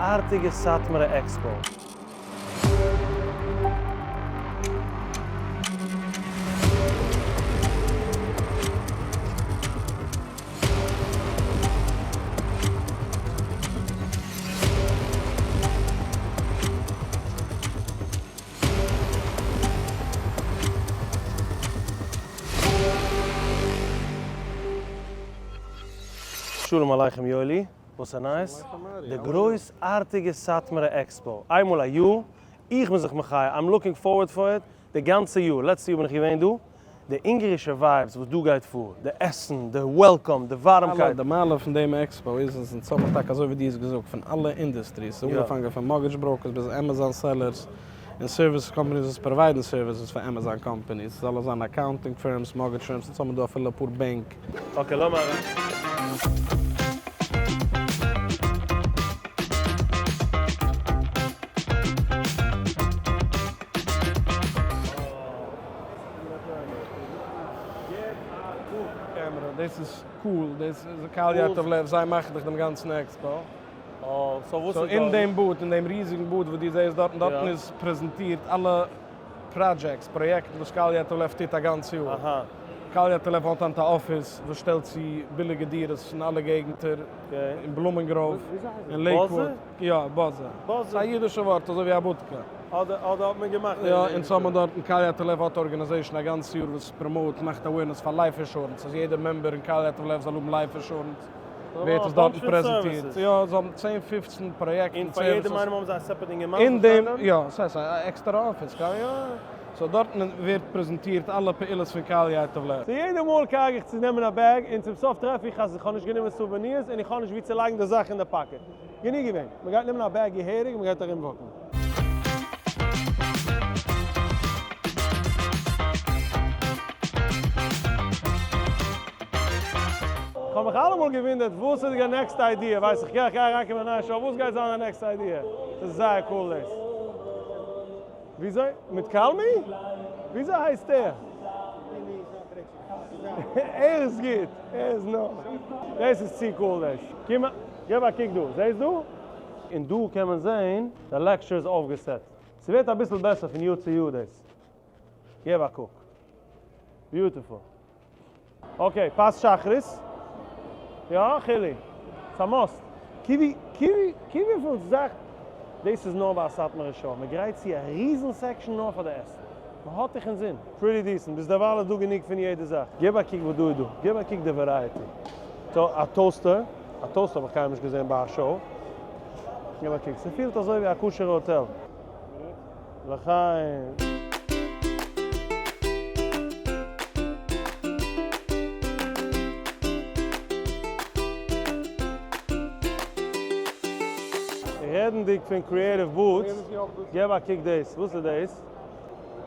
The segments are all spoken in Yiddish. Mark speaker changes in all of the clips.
Speaker 1: גרויסארטיגע סאטמארע expo. שלום עליכם יואלי, וואס א נייעס? די גרויסארטיגע סאטמארע expo, איינמאל א יאר, איך בין זיך מחיה, I'm looking forward for it, די גאנצע יאר, לעצטע יאר בין איך געווען דא, די אונגערישע vibes וואס דא גייט פאר, די עסן, די welcome, די ווארעמקייט.
Speaker 2: די מעלה פון דעם expo איז אז אונז האבן טאקע אזוי ווי דו האסט געזאגט פון אלע industries, אנגעפאנגען פון mortgage brokers ביז Amazon sellers און service companies וואס provide ן services פאר Amazon companies, זאל עס זיין accounting firms, mortgage firms, אונז האבן דא אפילו אפאר בענק.
Speaker 1: okay לאמיר אריין.
Speaker 2: קעמרע, דאס איז cool, דאס איז קהל יטב לב, זיי מאכן דאך דעם גאנצן expo. so אין דעם booth, אין דעם ריזיגן booth וואס דו זעסט דארטן, דארטן איז פרעזענטירט אלע projects, פראיעקטן וואס קהל יטב לב טוט א גאנץ יאר. קהל יטב לב האט היינט א אפיס וואס שטעלט צו ביליגע דירות אין אלע געגנטער, אין בלומינגראוו, אין לעיקוואוד. יא, באזע. ס'איז א אידישע ווארט, אזוי ווי א בודקע.
Speaker 1: אדער אדער האט מען געמאכט די.
Speaker 2: יא, אונז האבן דארטן קהל יטב לב האט organization א גאנץ יאר וואס promote, מאכט awareness פאר life insurance, אז יעדער member אין קהל יטב לב זאל האבן life insurance, ווערט עס דארטן פרעזענטירט. יא, זיי האבן צען פופצן פראיעקטן,
Speaker 1: און פאר יעדעם איינעם האבן זיי א separate אינגערמאן?
Speaker 2: אין דעם, יא, ס'הייסט א עקסטערע אפיס, יא. so דארטן ווערט פרעזענטירט אלע פעולות פון קהל יטב לב.
Speaker 1: so יעדע מאל קארג איך צו נעמען א bag און צום סוף טרעף איך אז איך האב נישט גענומען souvenirs און איך האב נישט וואו צו לייגן די זאך אין די pocket. גענוג געווען. מען גייט נעמען א bag געהעריג און מען גייט ארום walk ן. כ'האב מיך אלעמאל געוואונדערט וואס איז די next idea, ווייס איך גיי אריינקומען אין א נייע show, וואס גייט זיין די next idea? ס'איז זייער cool דאס. וויאזוי? מיט קלמי? וויאזוי הייסט ער? ער איז גוט, ער איז נאר. דאס איז צו cool דאס. קום געב א קוק דא, זעסט דא? און דא קען מען זען די lectures אויפגעסעט. ס'ווערט אביסל בעסער פון יאר צו יאר דאס. געב א קוק. beautiful. okay, פת שחרית. יא, חילי. ס'א must. קיווי, קיווי, קיווי פון זאך. דאס איז נאר ביי א סאטמארע show. מ'גרייט צו א ריזן section נאר פאר די עסן. מ'האט דיך אינזין. pretty decent. ביז דערווייל איז דא גענוג פון יעדע זאך. גיב א קוק וואס דא איז דא. גיב א קוק די variety. א toaster. א toaster האב איך קיינמאל נישט געזען ביי א show. גיב א קוק. ס'פילט אזוי ווי א כשר'ע האטעל. לחיים. רעדנדיג פון creative booths, געב א קוק דאס, וואס איז דאס?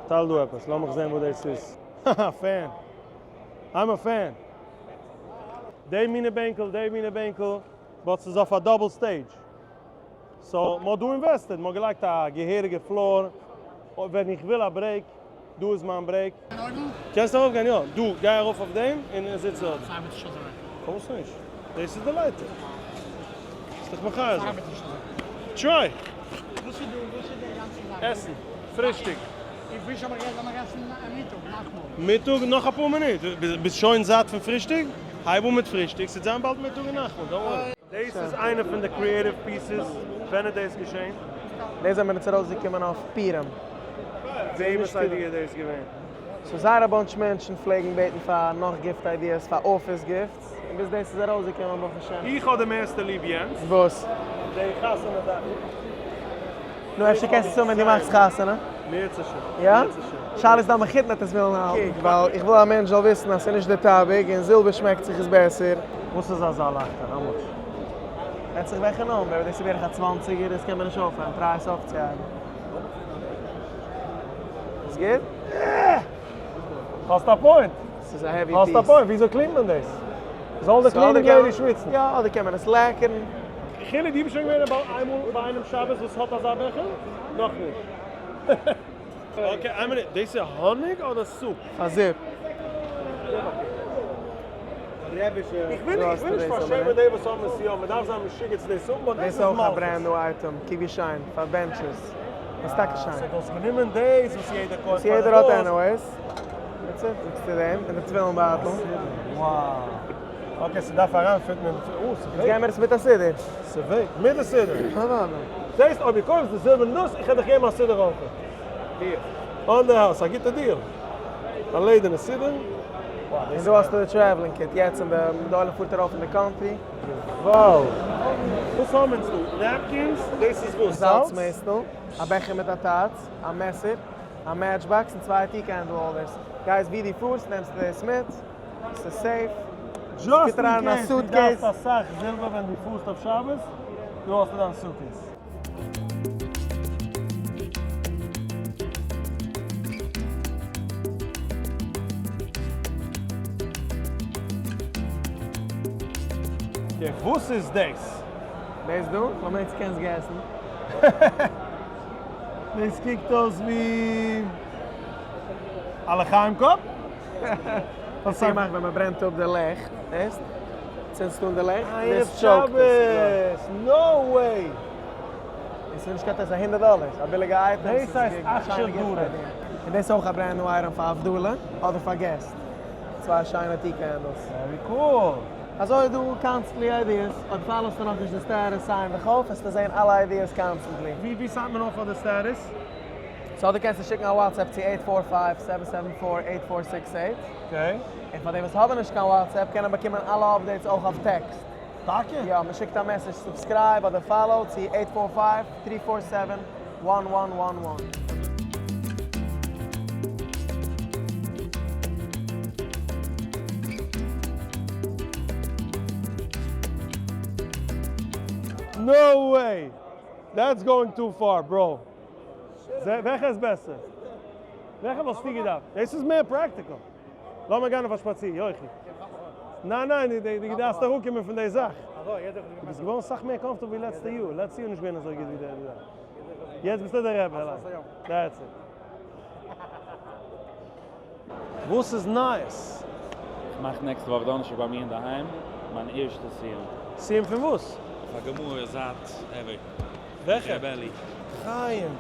Speaker 1: טייל דא עפעס, לאמיך זען וואס דאס איז. האהא fan! I'm a fan! די מינע בענקל, די מינע בענקל, but ס'איז אויף א double stage. so מ'האט דא invested, מ'האט געלייגט א געהעריגע floor, ווען איך וויל א break, דא איז מיין break. קענסט ארויף גיין יא, דא גיי ארויף אויף דעם און זיץ דארט.
Speaker 3: ס'ארבעט נישט אזוי.
Speaker 1: פארוואס נישט? דאס איז די לייטער. ביסט דיך מחיה אזוי.
Speaker 3: ס'ארבעט נישט אזוי.
Speaker 1: try!
Speaker 3: וואס איז דא? וואס איז די גאנצע זאך?
Speaker 1: עסן. פרישטאג.
Speaker 3: איך וויל שוין לאמיר עסן מיטאג, נאכטמאל.
Speaker 1: מיטאג? נאך אפאר מינוט. ביסט שוין זאט פון פרישטאג? הייב אן מיט פרישטאג, ס'וועט זיין באלד מיטאג און נאכטמאל, don't worry. דאס איז איינע פון די creative pieces, ווען איז דאס געשען?
Speaker 4: דאס זענען מיר אונז ארויסגעקומען אויף פורים.
Speaker 1: וועמענס idea איז דאס געווען?
Speaker 4: so זייער א bunch מענטשן פלעגן בעטן פאר נאך gift ideas פאר office gifts, און ביז דאס איז ארויסגעקומען ברוך השם.
Speaker 1: איך האב די מערסטע ליב יענץ.
Speaker 4: וואס?
Speaker 1: די חתונה זאכן.
Speaker 4: נו אפשר קענסטו עס האבן ווען דו מאכסט חתונה.
Speaker 1: מירצעשעם.
Speaker 4: יא? שאלה איז דיין מחותן וועט עס ווילן האלטן, ווייל איך וויל א מענטש זאל וויסן אז ס'איז נישט די טאביק און זילבער שמעקט זיך איז בעסער.
Speaker 1: וואס איז אזא לייכטער? How much?
Speaker 4: ווענדט זיך וועלכע number, אבער דאס איז בערך א צוואנציגער, דאס קען מען נישט אויפהייבן, try עס אויפצוהייבן. איז גוט?
Speaker 1: האסט א point.
Speaker 4: ס'איז א heavy piece.
Speaker 1: האסט א point, וויאזוי clean ט מען דאס? זאל די cleaning lady שוויצן.
Speaker 4: יא, אדער קען מען עס לעקערן.
Speaker 1: חילי דו ביסט שוין געווען איינמאל ביי איינעם שבת וואס האט אזא בעכער? נאכנישט. okay איין מינוט, דאס איז האניג אדער soup?
Speaker 4: פאר זופ.
Speaker 1: איך וויל איך וויל נישט פארשעמען די וואס האבן עס יא, מען דארף זיין משוגע צו דאס האבן, but דאס
Speaker 4: דאס
Speaker 1: איז
Speaker 4: אויך א
Speaker 1: מלכות.
Speaker 4: brand new item, קוק ווי שיין, פאר benches. איז טאקע שיין.
Speaker 1: So דו האסט גענומען דאס וואס יעדער קויפט
Speaker 4: וואס
Speaker 1: פאר
Speaker 4: יעדער האט
Speaker 1: דאס.
Speaker 4: Anyways. That's it, זאגסטו דעם, און די תפילין בייטל.
Speaker 1: Wow. Okay, ס'דארף אריינפיטן אין די תפילין. אה, ס'וועגט.
Speaker 4: יעצט גיימער עס מיט א סידור.
Speaker 1: ס'וועגט. מיט די סידור.
Speaker 4: אוודאי.
Speaker 1: זעסט, אויב דו קויפסט די זילבערנע דאס, איך וועל דיך געבן א סידור אויך.
Speaker 4: Deal.
Speaker 1: On the house, א גוטע deal. א לעדערנע סידור.
Speaker 4: און דא האסטו די traveling kit, יעצט אין די דאלער פארט ארויף אין די country.
Speaker 1: וואו! וואס האבן אונז דא? Napkins? דאס איז וואס?
Speaker 4: זאלץ
Speaker 1: זאלץ?
Speaker 4: מעסטל, א בעכער מיט א טאץ, א מעסער, א match box און צוויי tea candle holders. גייסט ווי דו פארסט נעמסטו דאס מיט, ס'איז safe.
Speaker 1: Just
Speaker 4: ס'פיט
Speaker 1: אין
Speaker 4: אריין אין א
Speaker 1: case דו
Speaker 4: suitcase.
Speaker 1: דארפסט אסאך זילבער ווען דו פארסט אויף שבת, דא האסטו דיין suitcase. Okay, וואס איז דאס?
Speaker 4: דאס דא? לאמיר יעצט קענסט guess ן.
Speaker 1: דאס קוקט אויס ווי א לחיים cup.
Speaker 4: וואס איך מאך ווען מען ברענט אפ די לעכט, זעסט? צינדסט אן די לעכט,
Speaker 1: ערב
Speaker 4: דאס choke ט עס.
Speaker 1: שבת! No way!
Speaker 4: עס איז נישט קיין טעסט, א הונדערט דאלער, א ביליגע אייטעם.
Speaker 1: דאס הייסט אכשר דרא.
Speaker 4: און דאס איז אויך א brand new item פאר הבדלה אדער פאר געסט. צוויי שיינע tea candles.
Speaker 1: Very cool.
Speaker 4: אזוי איז דא constantly ideas, אויב follow סטו נאכנישט די status sign דיך אויף וועסטו זען אלע ideas constantly.
Speaker 1: ווי sign ט מען אויף פאר די status?
Speaker 4: So דו קענסט שיקן א WhatsApp צו 845-774-8468.
Speaker 1: Okay.
Speaker 4: און פאר די וואס האבן נישט קיין WhatsApp קענען באקומען אלע updates אויך אויף טעקסט.
Speaker 1: טאקע?
Speaker 4: יא, מען שיקט א message subscribe אדער follow צו 845-347-1111.
Speaker 1: No way! That's going too far, bro. וועלכע איז בעסער? וועלכע וואלסטו געדארפט? דאס איז מער practical. לאמיר גיין אויף א שפאציר, יוחי. ניין, ניין, דו דארפסט אראפקומען פון די זאך. דו ביסט געווארן סאך מער comfortable ווי לעצטע יאר. לעצטע יאר נישט געווען אזוי גוט ווי די יאר. יעצט ביסטו דער רבי, אליין. That's it. וואס איז נייעס?
Speaker 5: איך מאך נעקסטע וואך דאנערשטאג ביי מיר אינדערהיים מיין ערשטע סיום.
Speaker 1: סיום פון וואס?
Speaker 5: אויף א גמרא זייט ever.
Speaker 1: וועלכע?
Speaker 5: ר' אלי.
Speaker 1: חיים!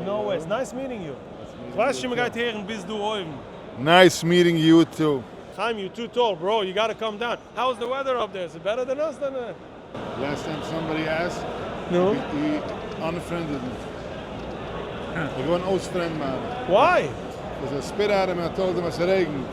Speaker 1: No way, it's nice meeting you. איך ווייס נישט צו מ'גייט הערן ביז דא אויבן.
Speaker 6: Nice meeting you too.
Speaker 1: חיים, you too tall bro, you gotta come down. How is the weather up there? Is it better than us than
Speaker 6: Last time somebody asked,
Speaker 1: No.
Speaker 6: he unfriended me. איך געווארן אויס friend מיינע.
Speaker 1: Why?
Speaker 6: Because I spit at him and I told him אז ס'רעגנט.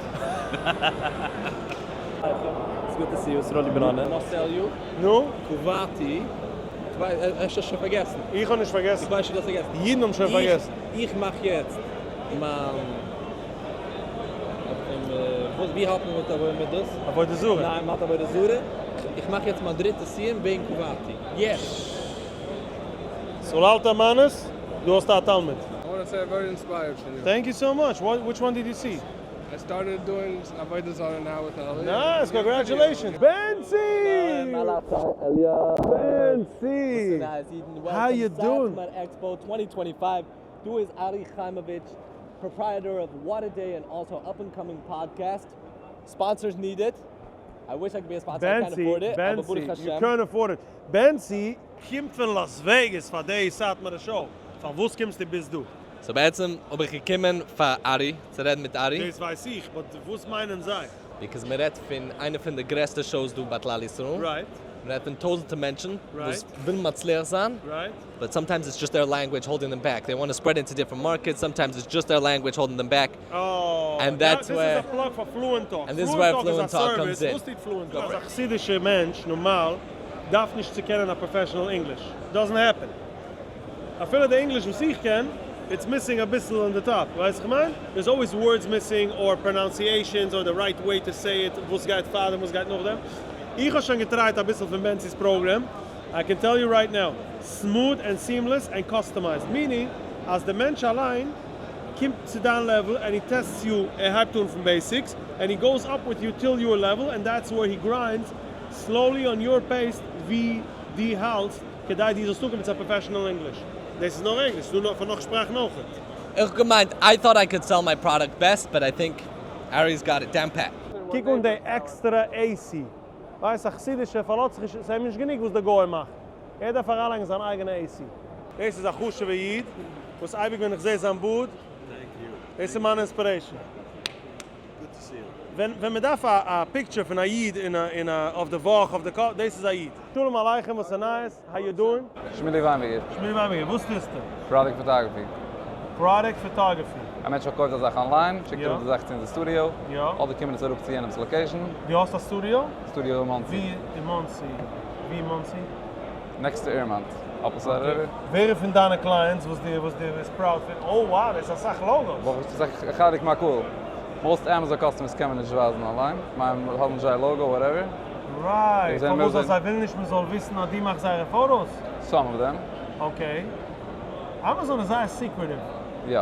Speaker 7: It's good to see you, Sroli Brana. Must tell you,
Speaker 1: נו?
Speaker 7: קבעתי, איך ווייס, האסט שוין פארגעסן.
Speaker 1: איך האב נישט פארגעסן.
Speaker 7: איך ווייס שוין, דו האסט פארגעסן.
Speaker 1: אידן האבן שוין פארגעסן.
Speaker 7: איך מאך יעצט מיין, ווי האלט מען מיט אבער מיט דאס?
Speaker 1: עבודה זרה.
Speaker 7: ניין, מ'האט עבודה זרה. איך מאך יעצט מיין דריטע סיום וועגן קבעתי. יעצט!
Speaker 1: סאל אלטע מאנעס, דו האסט א תלמיד.
Speaker 2: I want to say I'm very inspired from you.
Speaker 1: Thank you so much. What, which one did you see?
Speaker 2: I started doing Avodah Zarah now with Eli.
Speaker 1: Nice, congratulations. Benzi! Benzi! How you doing?
Speaker 7: Satmar Expo 2025. דא איז Ari Chaimovich, proprietor of What a Day and also up and coming podcast. Sponsors needed. I wish I could be a sponsor. I can't
Speaker 1: Benzi,
Speaker 7: afford it. אבער ברוך
Speaker 1: Benzi, you
Speaker 7: השם.
Speaker 1: can't afford it. Benzi קומט פון Las Vegas פאר די סאטמארע show. פארוואס קומסטו ביז דא?
Speaker 7: So בעצם האב איך געקומען פאר Ari, צו רעדן מיט Ari.
Speaker 1: דאס ווייס איך, but וואס מיינען זיי?
Speaker 7: Because מען רעדט פון איינע פון די גרעסטע shows דא ביי כלל ישראל. מען רעדט פון טויזנטער מענטשן, וואס ווילן מצליח זיין. But sometimes it's just their language holding them back. They want to spread into different markets. Sometimes it's just their language holding them back.
Speaker 1: Oh,
Speaker 7: And that's
Speaker 1: this
Speaker 7: where
Speaker 1: is a plug for Fluent Talk.
Speaker 7: And this is
Speaker 1: Fluent
Speaker 7: where
Speaker 1: Talk is
Speaker 7: Fluent
Speaker 1: a
Speaker 7: Talk
Speaker 1: service.
Speaker 7: comes in.
Speaker 1: וואס טוט Fluent Talk? א חסידישער מענטש, נארמאל, דארף נישט צו קענען א professional English. Doesn't happen. אפילו די English וואס איך קען, it's missing א ביסל on the top. ווייסט איך מיין? There's always words missing or pronunciations or the right way to say it. וואס גייט פאר דעם, וואס גייט נאך דעם. איך האב שוין געטרייט א ביסל פון Benzi's program. I can tell you right now, smooth and seamless and customized. Meaning, אז דער מענטש אליין קומט צו דיין level and he tests you, ער הייבט אן פון basics, and he goes up with you till your level, and that's where he grinds slowly on your pace ווי דו האלטסט, כדי דו זאלסט אנקומען צו א professional English. דאס איז נאר ענגליש, ס'דא נאך פאר נאך שפראכן אויך.
Speaker 7: איך געמיינט, I thought I could sell my product best, but I think Ari's got it down pat.
Speaker 1: קוק אן די עקסטערע AC. ווייסט א חסידישער פארלאזט זיך נישט, ס'איז אים נישט גענוג וואס די גוי מאכט, ער דארף אריינלייגן זיין אייגענע AC. דאס איז א חשוב'ע איד וואס אייביג ווען איך זעה זיין בארד, דאס איז מיין inspiration. ווען ווען מען דארף א א picture פון א איד אין א אין א אויף די וואך אויף די קאפ, דאס איז א איד. שלום עליכם וואס איז נייעס? How you doing?
Speaker 8: שמילי וויינבערגער.
Speaker 1: שמילי וויינבערגער, וואס טוסטו?
Speaker 8: Product photography.
Speaker 1: Product photography.
Speaker 8: א מענטש פארקויפט א זאך online, שיקט אראפ די זאך צו אונזער סטודיאו, אדער קומען עס אראפ צו יענעמ'ס location.
Speaker 1: דו האסט א סטודיאו?
Speaker 8: סטודיאו אין מאנסי.
Speaker 1: ווי אין מאנסי? ווי אין מאנסי?
Speaker 8: Next to Airmont, opposite river.
Speaker 1: ווער איז פון דיינע clients וואס דו וואס דו ביסט proud פון? Oh wow, דאס איז אסאך logos.
Speaker 8: ברוך השם, ס'איז א חלק מהקהל. Most Amazon customers קען מען נישט ווייזן online, מיין האבן נישט זייער logo whatever.
Speaker 1: Right, פארוואס אז זיי ווילן נישט מען זאל וויסן אז דו מאכסט זייערע photos?
Speaker 8: Some of them.
Speaker 1: Okay. Amazon איז זייער secretive.
Speaker 8: יא.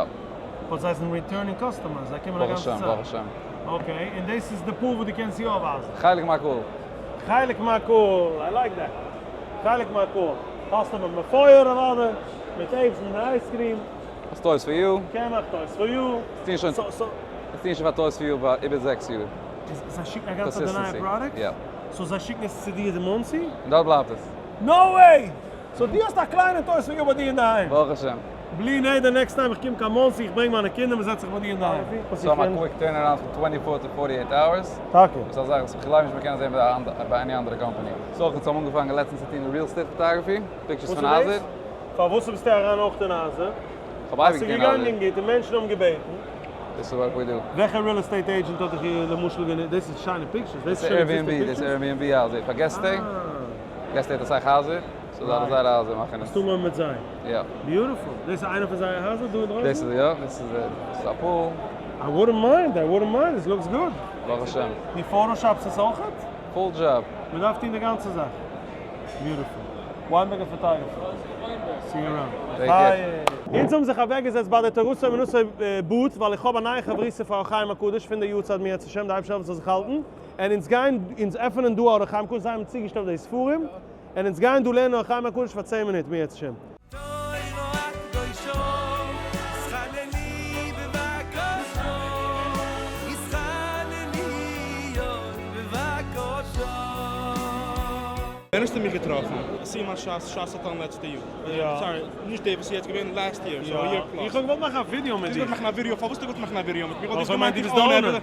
Speaker 1: But זיי זענען returning customers, זיי קומען א גאנצע צייט.
Speaker 8: ברוך השם,
Speaker 1: ברוך השם. Okay, און דאס איז די פאר וואס דו קענסט יא ווייזן?
Speaker 8: חלק מהקהל.
Speaker 1: חלק מהקהל, I like that. חלק מהקהל. האסט אבער מפואר אוודאי, מיט eggs און ice cream.
Speaker 8: האסט Toys for You.
Speaker 1: קען איך Toys for You.
Speaker 8: איך טוה שוין פאר Toys for You פאר איבער זעקס יאר.
Speaker 1: זיי שיקן א גאנצע די נייע products?
Speaker 8: יא.
Speaker 1: So זיי שיקן עס צו דיר אין מאנסי?
Speaker 8: און דארט בלייבט עס.
Speaker 1: No way! So דו האסט א קליינע Toys for You ביי דיר אינדערהיים?
Speaker 8: ברוך השם.
Speaker 1: בלי נדר next time איך קום קיין מאנסי איך ברענג מיינע קינדער מען זעצט זיך ביי דיר אינדערהיים.
Speaker 8: So האבן א quick turnaround פון twenty four to forty eight hours.
Speaker 1: טאקע?
Speaker 8: וואס איז א זאך וואס בכלל נישט מען קען זען ביי any אנדערע קאמפאני. So אויך אונז האבן אנגעפאנגען לעצטענס צו טון real estate photography, pictures פון הייזער.
Speaker 1: פארוואס ביסטו אריין אויך אין הייזער?
Speaker 8: כ'האב אייביג
Speaker 1: אז
Speaker 8: געטון
Speaker 1: ס'איז געגאנגען גוט און מענטשן האבן געבעטן.
Speaker 8: This is what we do.
Speaker 1: וועלכע real estate agent האט דיך למשל גענוצט? דאס איז שיינע pictures, דאס איז
Speaker 8: שוין existing pictures? דאס איז Airbnb הייזער פאר guest stay, guest stay האט אסאך הייזער, so זיי אלע זייערע הייזער מאכן עס.
Speaker 1: האסטו אנגעהויבן מיט זיי?
Speaker 8: יא.
Speaker 1: Beautiful. דאס איז איינע פון זייערע הייזער דא אינדרויסן?
Speaker 8: דאס איז יא, דאס איז א pool.
Speaker 1: I wouldn't mind, I wouldn't mind, it looks good.
Speaker 8: ברוך השם.
Speaker 1: דו photoshop סט עס אויכעט?
Speaker 8: Full job.
Speaker 1: מען דארף טון די גאנצע זאך. Beautiful. וויינבערגער photographer. See you around. אונז האבן זיך אוועקגעזעצט ביי די תורתו אומנותו booth ווייל איך האב א נייע חברותא פאר אור החיים הקדוש פון די יארצייט אם ירצה השם די אייבערשטער זאל זיך האלטן און אונז גייען אונז עפענען דא אור החיים הקדוש זיי האבן צוגעשטעלט די ספרים און אונז גייען דא לערנען אור החיים הקדוש פאר צען מינוט אם ירצה השם.
Speaker 9: תורה הקדושה, התחנני בבקשה, התחנני אוי בבקשה.
Speaker 2: ווען האסטו מיך געטראפן? סימן שס, שס האט אן לעצטע יאר. Sorry, נישט די וואס איז יעצט געווען last year, so א year plus.
Speaker 1: איך האב געוואלט מאכן א ווידיאו מיט דיר.
Speaker 2: דו האסט געוואלט מאכן א ווידיאו? פארוואס האסטו געוואלט מאכן א ווידיאו מיט מיר?
Speaker 1: ווייל איך האב געמיינט דו ביסט די owner.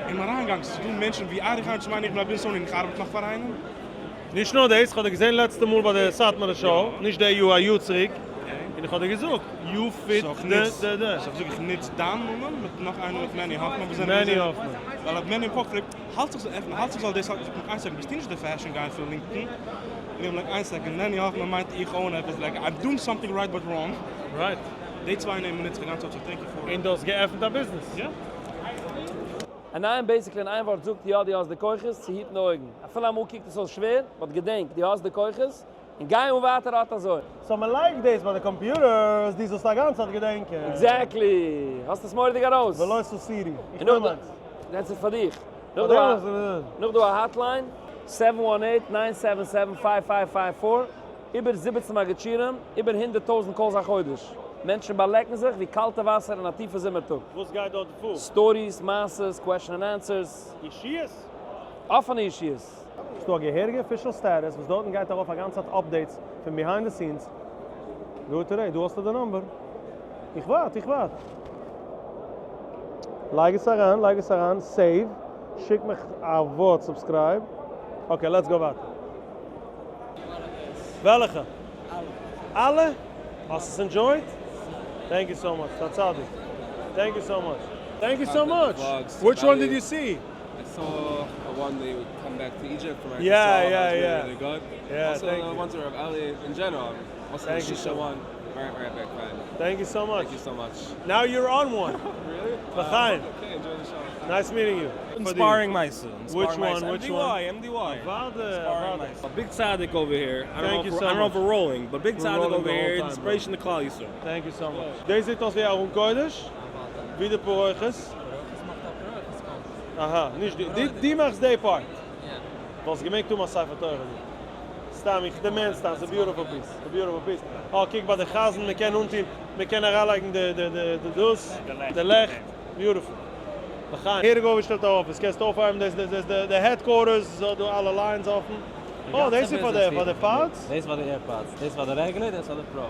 Speaker 2: אין מיין אריינגאנג ס'איז דא מענטשן ווי אריך היינט מיין איך בין א business owner און איך ארבעט נאך פאר איינעם.
Speaker 1: נישט נאר דאס, כ'האב דיר געזען לעצטע מאל ביי די סאטמארע show, נישט די יאר, א יאר צוריק, און איך האב דיר געזאגט, you fit די די די.
Speaker 2: So איך זאג איך נוץ דיין נאמען מיט נאך איינער מיט מעני האפמאן וואס זענען
Speaker 1: מעני האפמאן.
Speaker 2: ווייל האט מעני אים געפרעגט, האלט זיך זאל עפענען, האלט זיך זאל דאס האלטן, זאגט מיך איין second, ביסטו נישט די fashion guy פון LinkedIn? און איך בין like איין second, מעני האפמאן מיינט איך own עפעס, like I'm doing something right but wrong.
Speaker 1: Right.
Speaker 2: די צוויי נעמען נוץ איך די גאנצע צייט so thank you for.
Speaker 1: און דו האסט געעפנט א ביזנעס.
Speaker 2: יא.
Speaker 10: א ניין basically אין איין ווארט זאגט יא דו האסט די כוחות צו היטן די אויגן, אפילו אמאל קוקט עס אויס שווער, but געדענק דו האסט די כוחות, און גיי אן ווייטער אט אזוי.
Speaker 1: So מען לייגט דאס ביי די computers, דו זאלסט א גאנצע צייט געדענקען.
Speaker 10: Exactly! האסט עס מורא'דיג ארויס.
Speaker 1: ולא תתורו. איך נעם איינס.
Speaker 10: That's it פאר דיך. נאך דא א hotline, seven one eight, nine seven seven, five five five four, איבער 17 מגידשירים, איבער 100,000 calls א חודש. מענטשן באלעקן זיך ווי קאלטע וואסער אין א טיפע זומער טאג.
Speaker 1: וואס גייט דארט פאר?
Speaker 10: Stories, מעשות, question and answers.
Speaker 1: ישועות?
Speaker 10: אפענע ישועות.
Speaker 1: ס'דא א געהעריגע official status וואס דארטן גייט ארויף א גאנצע צייט updates פון behind the scenes. דא today, דא האסטו די number. איך ווארט, איך ווארט. לייג עס אריין, לייג עס אריין, save, שיק מיך א ווארט subscribe. Okay, let's go ווייטער. וועלכע? אלע. אלע? האסט עס enjoyed? Thank you so much, א צדיק. Thank you so much. Thank you so much. Which one did you see?
Speaker 11: I saw a one that would come back to Egypt from
Speaker 1: Yeah, yeah,
Speaker 11: That was really,
Speaker 1: yeah.
Speaker 11: really good.
Speaker 1: Yeah,
Speaker 11: also
Speaker 1: thank
Speaker 11: the
Speaker 1: you.
Speaker 11: ones that are of Ali in general. Also
Speaker 1: Thank
Speaker 11: the
Speaker 1: you
Speaker 11: Shisha
Speaker 1: so
Speaker 11: one. Very, very big fan.
Speaker 1: Thank you so much.
Speaker 11: Thank you so much.
Speaker 1: Now you're on one.
Speaker 11: Really?
Speaker 1: L'chaim.
Speaker 11: Okay, enjoy the show.
Speaker 1: Nice meeting you.
Speaker 12: Inspiring Maisa.
Speaker 1: Which
Speaker 12: Inspiring
Speaker 1: one?
Speaker 12: Maisa.
Speaker 1: Which
Speaker 12: MDY,
Speaker 1: one?
Speaker 12: MDY.
Speaker 1: Vada,
Speaker 12: Inspiring
Speaker 1: Vada.
Speaker 12: Maisa. Big tzaddik over here. I don't
Speaker 1: Thank
Speaker 12: know
Speaker 1: you
Speaker 12: if
Speaker 1: so
Speaker 12: we're, I don't know if
Speaker 1: much.
Speaker 12: we're rolling, but big
Speaker 1: We're
Speaker 12: tzaddik
Speaker 1: rolling
Speaker 12: over
Speaker 1: the whole
Speaker 12: here.
Speaker 1: time, bro.
Speaker 12: Inspiration to Klal Yisrael.
Speaker 1: Thank you so much. Deze zit als weer Aron Koides. Wie de Poroiches. Aha, נישט די. די, די מאכסט די part. וואס געמעגט טון א ספר תורה. סתם, איך דערמאן סתם, it's a beautiful piece. A beautiful piece. Oh, קוק ביי די חזן, מען קען אנטון, מען קען אריינלייגן די, די, די, די דאס, די לעכט. Beautiful. לחיים. העריג אויפגעשטעלט א אפיס, קענסט אויפהייבן דאס איז די headquarters, ס'האט דא אלע lines אפן. אה, דאס איז פאר די פאר די pods?
Speaker 13: דאס איז פאר די AirPods, דאס איז פאר די regular, דאס איז פאר די Pro.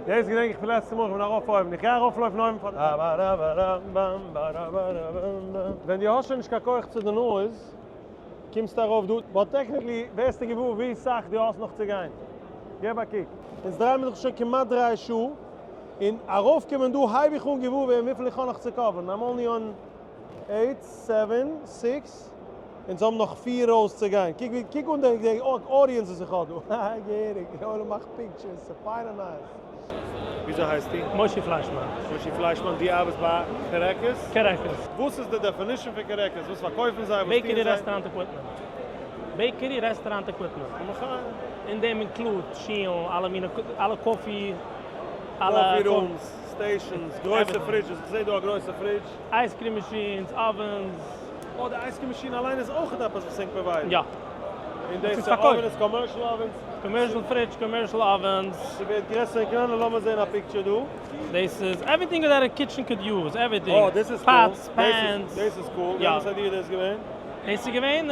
Speaker 1: דאס געדענק איך פון לעצטע מאל איך בין ארויף אויבן, איך גיי ארויפלויפן אויבן פאר. ווען דו האסט שוין נישט קיין כח צו די noise, קומסטו ארויף דא, but technically ווערסטו געוואר ווי סאך דו האסט נאך צו גיין. געב א קוק. אונז דרייען מיר זיך שוין כמעט דריי שעה, און ארויפקומען דא הייב איך אן געוואר ווערן וויפיל איך האב נאך צו cover ן, I'm only on eight, seven, six, אונז האבן נאך פיר rows צו גיין, קוק ווי, קוק אן די audience וואס איך האב דא, האהא געהעריג, די עולם מאכט pictures, ס'איז פיין און nice. וויאזוי הייסטו?
Speaker 14: מושי פליישמאן.
Speaker 1: מושי פליישמאן, דו ארבעסט ביי קרעקערס?
Speaker 14: קרעקערס.
Speaker 1: וואס איז די definition פון קרעקערס? וואס פארקויפן זיי? וואס טוען זיי?
Speaker 14: Bakery restaurant equipment. Bakery restaurant equipment. אין דעם include שילן, אלע מיני, אלע coffee, אלע.
Speaker 1: Coffee rooms, stations, גרויסע fridges, איך זעה דא א גרויסע fridge.
Speaker 14: Ice cream machines, ovens.
Speaker 1: אה, די ice cream machine אליין איז אויכעט עפעס וואס ענק provide ן?
Speaker 14: יא.
Speaker 1: און דאס איז ovens, commercial ovens?
Speaker 14: Commercial fridge, commercial ovens.
Speaker 1: ס'ווערט גרעסער און קלענער, לאמיר זען א picture דא.
Speaker 14: דאס איז everything that a kitchen could use, everything.
Speaker 1: אה, דאס איז cool.
Speaker 14: Pots, pans.
Speaker 1: דאס איז cool.
Speaker 14: יא.
Speaker 1: וועמענס idea איז דאס געווען?
Speaker 14: דאס איז געווען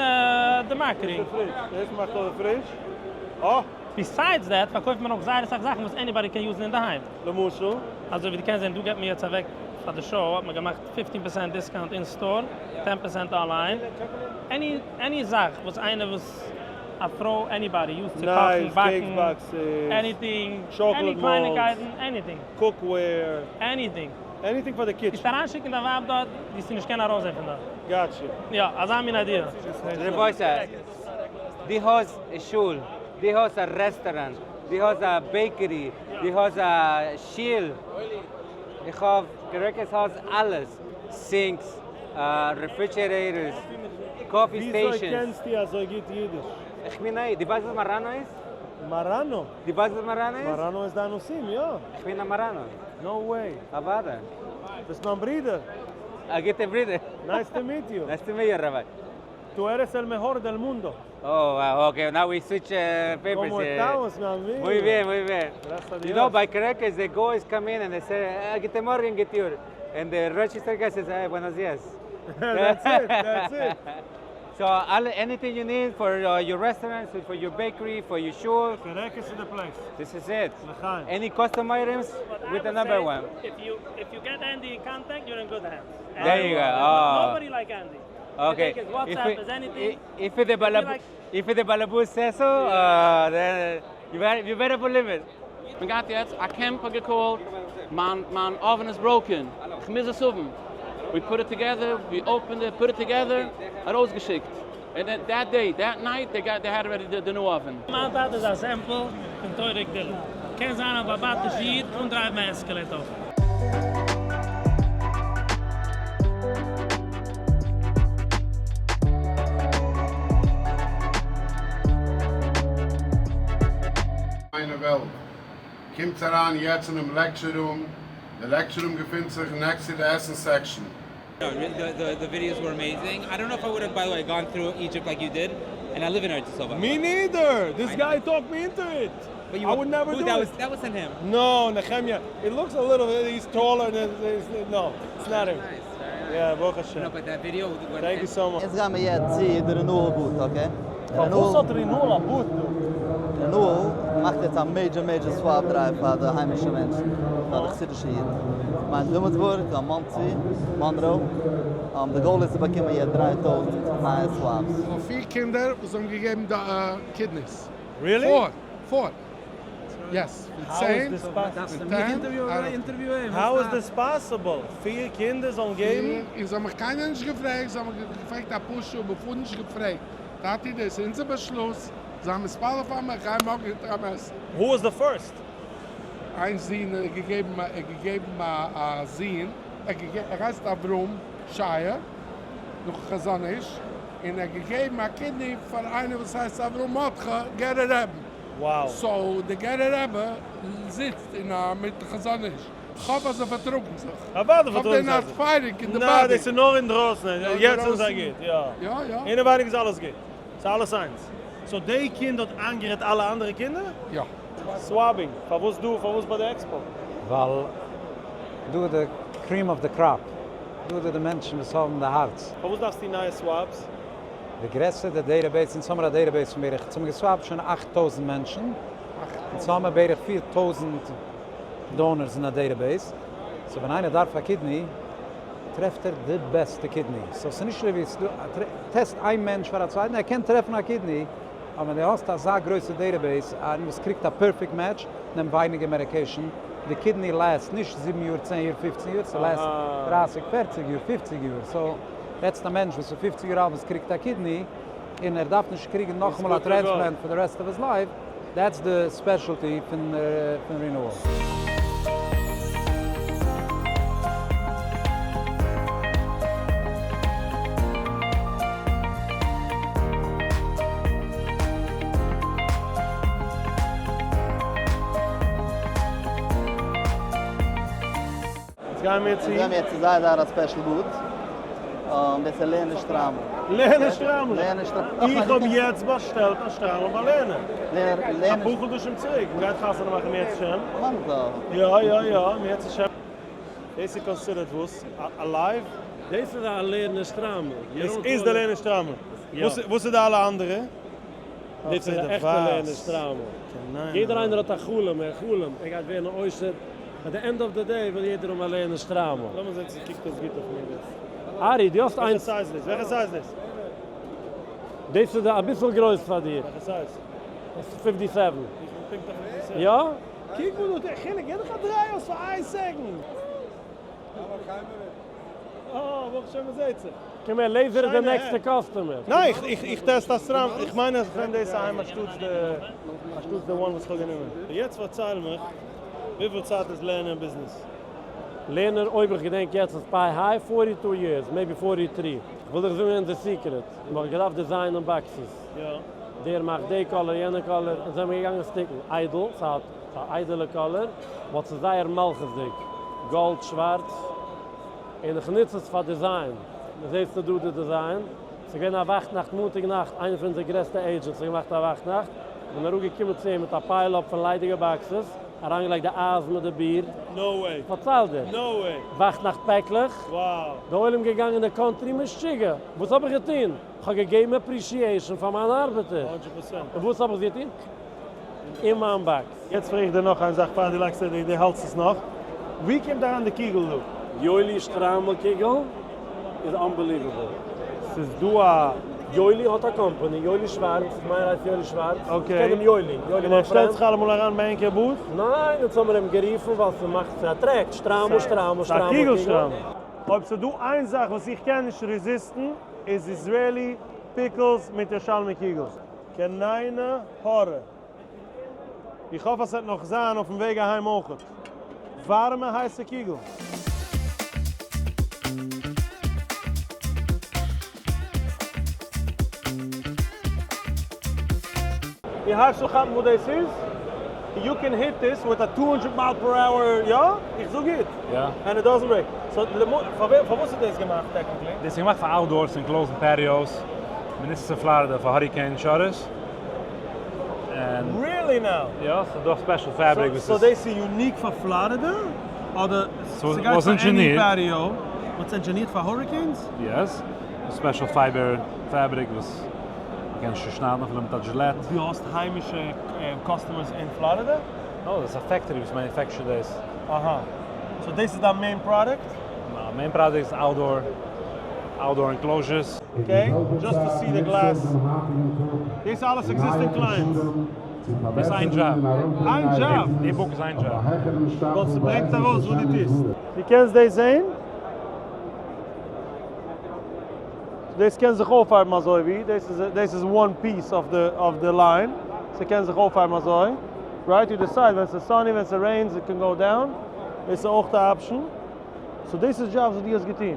Speaker 14: די marketing.
Speaker 1: דאס איז די fridge. דאס מאכט אויף די fridge. אה!
Speaker 14: Besides that פארקויפט מען אויך זייער אסאך זאכן וואס anybody קען use ן אינדערהיים.
Speaker 1: למשל?
Speaker 14: אזוי ווי דו קענסט זען דא געבט מען יעצט אוועק פאר די show האט מען געמאכט 15 percent discount אין store, 10 percent online, any any זאך וואס איינער וואס א פרוי anybody use ט צו קאכן, באקן, anything, any קלייניקייטן, anything.
Speaker 1: Cookware.
Speaker 14: Anything.
Speaker 1: Anything פאר די kitchen.
Speaker 14: וועסט אריינשיקן דיין ווייב דארט, וועסטו נישט קענען ארויסזען פון דארט.
Speaker 1: Gotcha.
Speaker 14: יא, אזא מין idea.
Speaker 15: רבותי, די האסט א שול, די האסט א restaurant, די האסט א bakery, די האסט א שיל, איך האב קרעקערס האסט אלעס, sinks, refrigerators, coffee
Speaker 1: וויאזוי
Speaker 15: stations.
Speaker 1: קענסטו אזוי גוט אידיש?
Speaker 15: איך בין א איד, די ווייסט וואס marrano איז?
Speaker 1: Marrano?
Speaker 15: די ווייסט וואס marrano איז?
Speaker 1: Marrano איז די אנוסים, יא.
Speaker 15: איך בין א marrano.
Speaker 1: No way.
Speaker 15: אוודאי.
Speaker 1: ביסט מיין ברודער.
Speaker 15: א גוטע ברודער.
Speaker 1: Nice to meet you.
Speaker 15: Nice to meet you rabbi.
Speaker 1: Tú eres el mejor del mundo.
Speaker 15: Oh wow, okay, now we switch papers
Speaker 1: Como
Speaker 15: here.
Speaker 1: estamos, mi amigo?
Speaker 15: Muy bien, muy bien.
Speaker 1: Gracias a
Speaker 15: You know,
Speaker 1: Dios.
Speaker 15: by Caracas, the guys come in and they say, ah, guten Morgen, Getur. And the register guy says, hey, buenos dias.
Speaker 1: That's it, that's it.
Speaker 15: So all, anything you need for your restaurants, for your bakery, for your shul.
Speaker 1: Caracas is the place.
Speaker 15: This is it.
Speaker 1: L'chaim.
Speaker 15: Any custom items
Speaker 14: But I
Speaker 15: with the
Speaker 14: would
Speaker 15: number
Speaker 14: say
Speaker 15: one.
Speaker 14: If you, if you get Andy in contact, you're in good hands.
Speaker 15: There you go. Oh.
Speaker 14: Nobody like Andy.
Speaker 15: Okay.
Speaker 14: You take his WhatsApp,
Speaker 15: If
Speaker 14: his anything.
Speaker 15: If the balabu,
Speaker 14: like-
Speaker 15: if the balabu says so, then you better believe it.
Speaker 16: מען גייט יעצט א camp האט גע call ט, מיין מיין oven איז broken, איך מוז עס האבן. We put it together, we opened it, put it together, ארויסגעשיקט. And then that day, that night, they got, they had already the, the new oven.
Speaker 14: מיין טאטע איז א sample פון תורה גדולה. קען זיין א באבאטיש איד און drive ן א Escalade אויך.
Speaker 6: מיינע וועלט. קומטס אריין יעצט אינעם lecture room, די lecture room געפינט זיך next צו די עסן section.
Speaker 13: The videos were amazing. I don't know if I would have, by the way, gone through Egypt like you did. And I live in Eretz Yisrael. by the
Speaker 1: Me
Speaker 13: way.
Speaker 1: neither! This
Speaker 13: I
Speaker 1: guy
Speaker 13: know.
Speaker 1: talked me into it.
Speaker 13: But you
Speaker 1: I would never
Speaker 13: who,
Speaker 1: do
Speaker 13: that
Speaker 1: it.
Speaker 13: Was, that wasn't him.
Speaker 1: No, Nehemiah. It looks a little bit, he's taller than, he's, no, it's not him.
Speaker 13: Nice, very nice.
Speaker 1: Yeah, Baruch Hashem.
Speaker 13: No, but that video... When
Speaker 1: Thank you so much.
Speaker 17: יעצט גייען מיר יעצט צו די Renewal booth, okay?
Speaker 1: פארוואס האט Renewal א booth דא?
Speaker 17: Renewal מאכט יעצט א major major swab drive פאר די היימישע מענטשן, פאר די חסידישע אידן. כ'מיין וויליאמסבורג, מאנסי, מאנרא. די goal איז צו באקומען יעצט 3000 נייע swabs.
Speaker 6: כ'האב פיר קינדער וואס האבן געגעבן די kidneys.
Speaker 1: Really?
Speaker 6: פאר. פאר. Yes. פון
Speaker 1: How
Speaker 6: 10,
Speaker 1: is this possible?
Speaker 6: פון 10,
Speaker 1: How is this possible? פיר קינדער זאלן געבן?
Speaker 6: און זיי האבן מיך קיינער נישט געפרעגט, זיי האבן מיך געפרעגט אפאר שעה בעפאר נישט געפרעגט. טאטי דאס איז אונזער באשלוס, זיי מתפלל פאר מיר, גיי מארגן אונטער א מעסער.
Speaker 1: Who was the first?
Speaker 6: איין זון האט געגעבן ער געגעבן א זון, ער ער הייסט אברהם שייע, נאכן חזון איש, און ער האט געגעבן א kidney פאר איינער וואס הייסט אברהם מרדכי גערער רבי.
Speaker 1: Wow.
Speaker 6: So די גערער רבי זיצט אין א מיטן חזון איש. כ'האף אז זיי פארטראגן זיך.
Speaker 1: אוודאי
Speaker 6: כ'האף
Speaker 1: פארטראגן
Speaker 6: they're
Speaker 1: זיי
Speaker 6: not
Speaker 1: זיך.
Speaker 6: fighting in the
Speaker 1: ניין,
Speaker 6: body.
Speaker 1: דאס איז נאר אינדרויסן, יעצט זענען זיי גוט, יא.
Speaker 6: יא יא.
Speaker 1: אינעווייניג איז אלעס גוט. ס'איז אלעס איינס. So די קינד האט איינגערעדט אלע אנדערע קינדער?
Speaker 6: יא.
Speaker 1: Swabbing, פארוואס דא? פארוואס ביי די expo?
Speaker 18: ווייל דא איז די cream of the crop, דא איז די מענטשן וואס האבן די הארץ.
Speaker 1: פארוואס דארפסטו נייע swabs?
Speaker 18: די גרעסער די database, אונז האמיר א database פון בערך, אונז האמיר גע swab ט שוין 8000 מענטשן, אונז האמיר בערך 4000 donors אין א database, so ווען איינער דארף א kidney, טרעפט ער די בעסטע kidney, so ס'איז נישט אזוי ווי test איין מענטש פאר א צווייטן, ער קען טרעפן א kidney, אבער ווען דו האסט אזא גרויסע database, איינער וואס קריגט א perfect match, נעמט ווייניגער medication, די kidney last נישט 7 יאר, 10 יאר, 15 יאר, ס' last 30, 40 יאר, 50 יאר, so רעדסט א מענטש וואס איז 50 יאר אלט וואס קריגט א kidney, און ער דארף נישט קריגן נאכאמאל א transplant for the rest of his life, that's the specialty פון Renewal.
Speaker 1: יעצט גייען מיר צו.
Speaker 17: יעצט גייען מיר צו זייער זייער א special booth. דאס איז לערנער שטריימל.
Speaker 1: לערנער שטריימל?
Speaker 17: לערנער שטריימל.
Speaker 1: איך האב יעצט באשטעלט א שטריימל ביי לערנער.
Speaker 17: לערנער.
Speaker 1: אפאר חדשים צוריק. מ'גייט חתונה מאכן אם ירצה השם.
Speaker 17: מזל טוב.
Speaker 1: יא יא יא, אם ירצה השם. דאס איז considered וואס? א live?
Speaker 19: דאס איז א לערנער שטריימל.
Speaker 1: דאס איז די לערנער שטריימל?
Speaker 19: יא.
Speaker 1: וואס איז די אלע אנדערע?
Speaker 19: דאס איז די עכטע לערנער שטריימל. יעדער איינער האט א חלום, ער חלומ'ט ער גייט ווערן א עושר. At the end of the day וויל יעדער האבן א לערנער שטריימל.
Speaker 1: לאמיר זען צו ס'קוקט אויס גוט אויף מיר דאס.
Speaker 19: ארי, דו האסט איינס.
Speaker 1: וועלכע size איז דאס? וועלכע size איז דאס?
Speaker 19: דאס איז אביסל גרויס פאר דיר.
Speaker 1: וועלכע size?
Speaker 19: דאס איז 57.
Speaker 1: איך בין פונקט א 57.
Speaker 19: יא?
Speaker 1: קוק וואס דא חילוק, גיב דיך א דריי אויס פאר איין second. אה, ברוך השם מ'זעהט זיך.
Speaker 19: קום הער, לעיזער איז די נעקסטע customer.
Speaker 1: ניין, איך test א שטריימל, איך מיין אז איך נעם דאס אהיים אנשטאטס די, אנשטאטס די one וואס איך האב גענומען. יעצט פארצייל מיך, וויפיל צייט איז לערנער אין ביזנעס?
Speaker 19: לערנער, אויב איך געדענק יעצט איז ביי high 42 years, maybe 43. איך וויל דיך זאגן אונזער secret, מ'האט געדארפט design ען boxes. דער מאכט די color, יענע color, אונז זעמיר געגאנגען stick ן איידל, ס'האט א איידעלע color, but ס'איז זייער מלכות'דיג, גאלד, שווארץ, און איך נוץ עס פאר design, זעסטו דא די design, ס'איז געווען א וואכטנאכט מאנטאג נאכט, איינער פון אונזער גרעסטע agents האט געמאכט א וואכטנאכט, כ'בין אראפגעקומען צו אים מיט א pile up פון ליידיגע boxes, אריינגעלייגט די אייז מיט די ביר.
Speaker 1: No way.
Speaker 19: פארצייל דיר.
Speaker 1: No way.
Speaker 19: וואכטנאכט פעקלעך.
Speaker 1: Wow.
Speaker 19: די עולם געגאנגען אין די country משוגע. וואס האב איך געטון? כ'האב געגעבן appreciation פאר מיינע ארבעטער.
Speaker 1: 100%.
Speaker 19: און וואס האב איך געטון? אין מיין box.
Speaker 1: יעצט פרעג איך דיר נאך איין זאך פאר דו לייגסט די די האלטסט עס נאך. ווי קומט אריין די קיגל דא?
Speaker 19: יואלי שטריימל קיגל איז unbelievable.
Speaker 1: ס'איז דא א.
Speaker 19: יואלי האט א קאמפאני, יואלי שווארץ, מיין הייסט יואלי שווארץ, איך קען דעם יואלי, יואלי
Speaker 1: און ער
Speaker 19: מיין
Speaker 1: שטעלט
Speaker 19: פרענד.
Speaker 1: זיך אלעמאל אריין ביי ענקער booth?
Speaker 19: ניין, אונז האמיר אים גערופן ווייל ס'מאכט ס'א attract, שטריימל שטריימל
Speaker 1: ס'א
Speaker 19: שטריימל
Speaker 1: קיגל
Speaker 19: קיגל.
Speaker 1: שטריימל. אויב ס'איז דא איין זאך וואס איך קען נישט resist ן איז Israeli pickles מיט ירושלמי קיגל. קיין עין הרע. איך האף אז ס'וועט נאך זיין אויפן וועג אהיים אויכעט. ווארעמע הייסע קיגל. די הייבסט אן כאפן וואס דאס איז? You can hit this with a 200 mile per hour, יא? איך זאג גוט?
Speaker 5: יא.
Speaker 1: And it doesn't break. So פארוואס איז דאס געמאכט technically?
Speaker 5: דאס איז געמאכט פאר outdoors און closed patios. מ'נוצט עס אין פלארידע פאר hurricane shutters.
Speaker 1: Really now?
Speaker 5: יא, ס'איז דא special fabric וואס איז.
Speaker 1: So דאס איז unique פאר פלארידע? אדער ס'גייט פאר any patio? וואס engineered פאר hurricanes?
Speaker 5: Yes, special fiber fabric וואס מ'קען נישט צושניידן אפילו מיט א Gillette.
Speaker 1: דו האסט היימישע customers אין פלארידע?
Speaker 5: No, דאס איז א factory וואס manufacture ט דאס.
Speaker 1: אהא. So דאס איז דיין main product?
Speaker 5: מיין main product איז outdoor, outdoor enclosures.
Speaker 1: Okay, just to see the glass. דאס איז אלעס existing clients.
Speaker 5: דאס איז איין דזשאב.
Speaker 1: איין דזשאב?
Speaker 5: די book איז איין דזשאב.
Speaker 1: ווייל ס'ברענגט ארויס וואס דו טוסט. דו קענסט דאס זען? דאס קען זיך אויפהייבן אזוי ווי, דאס איז דאס איז one piece of the of the line, ס'קען זיך אויפהייבן אזוי, right? You decide ווען ס'איז sunny ווען ס' rains it can go down, דאס איז אויך די option, so דאס איז jobs וואס דו האסט געטון.